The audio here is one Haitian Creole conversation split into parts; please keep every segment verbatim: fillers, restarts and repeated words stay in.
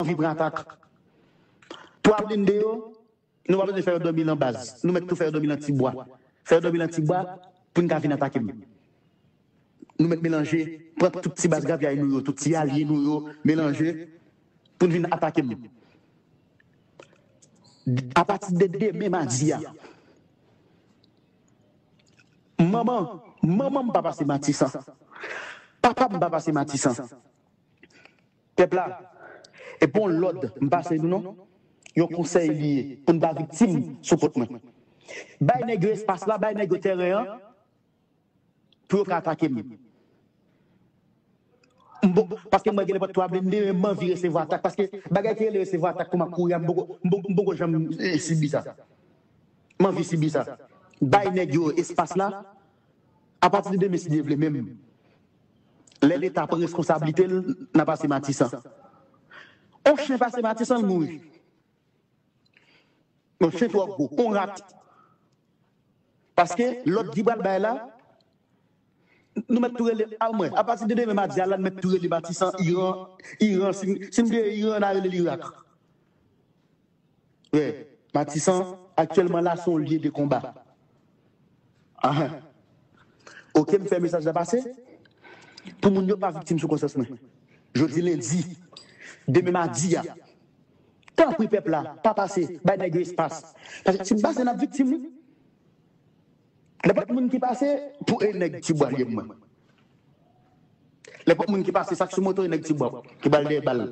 anvi pran atak. Twa blende yo, nou pa bezwen fè yo dòmi nan baz. Nou mèt tou fè yo dòmi nan ti bwa. Fè yo dòmi nan ti bwa pou n ka vin atake m. Nou mèt melanje, pran tout ti baz gravyay nou yo, tout ti alye nou yo, melanje pou n vin atake m. Apati de demen madi a, manman, manman m pa pase Matisan. Papa m pa pase Matisan. Pèp la, e pa yon lòd m pase nou non. Yon konsèy li ye pou n pa viktim sou kont mwen. Bay nèg yo espas la, bay nèg yo tèren an pou yo ka atake m. M bon, paske mwen gen nenpòt twa blende, men m anvi resevwa atak. Paske bagay ki rele resevwa atak kòm ap kouri a, m poko, m poko, m poko janm eh, sibi sa. M anvi sibi sa. Bay nèg yo espas la, apati de demen, si Dye vle, menm lè Leta pran reskonsablite l, n a pase Matisan. On chen pase Matisan, l mouri. Yon chen twò gwo, yon rat. Paske lòd ki pral bay la, nou mèt tou rele, a mwen, apati de demen madi a la, nou mèt tou rele Matisan, Iran, Iran, si, si nou te Iran, n a rele l Irak. Wi, Matisan, aktyèlman la, se yon lye de konba. Ahan. Oke, m fè mesaj la pase. Pou moun yo pa viktim sou konsyans mwen. Jodi lendi, demen madi a. Tanpri pèp la, pa pase, bay nèg yo espas. Paske si m pase, n ap viktim, wi. Nenpòt moun ki pase, pou e nèg ti bwa lye mwen. Nenpòt moun ki pase, sa k sou moto, e nèg ti bwa ki pral dèyè bal.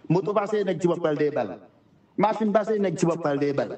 Moto pase, e nèg ti bwa pral dèyè bal. Machin pase, e nèg ti bwa pral dèyè bal.